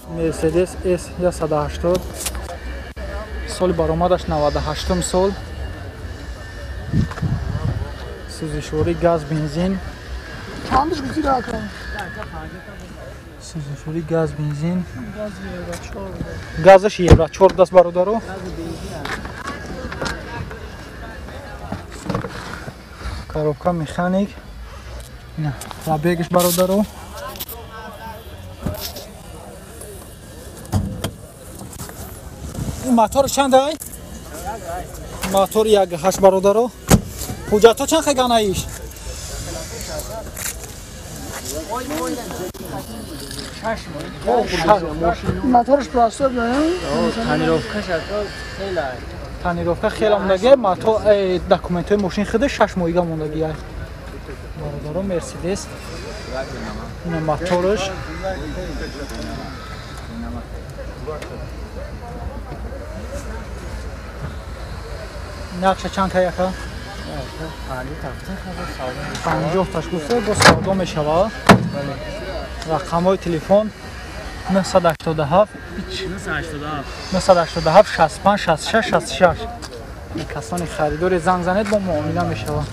Мерседес С 180, соли баромадаш 98 сол, сӯзишворӣ газ бензин. Чандаш гуфти рака? Сӯзишворӣ газ бензин. Газаш евро 4 даст бародаро. Коробка механик. Ина пробегаш бародаро. Мотор чанд ай? Мотор 1.8 бародаро. ҳуҷҷатҳо чанд хеганаиш? Моторш простой тонировка хела мондаги, мотор документҳои мошин хида 6 моҳига мондаги ай бародаро. Мерседес ина моторш. Нақша чанд каяка? 50 таш гуфта бо савдо мешавад. Рақамҳои телефон 987 987 65 66 66. Касони харидори занг занед, бо муомила мешавад.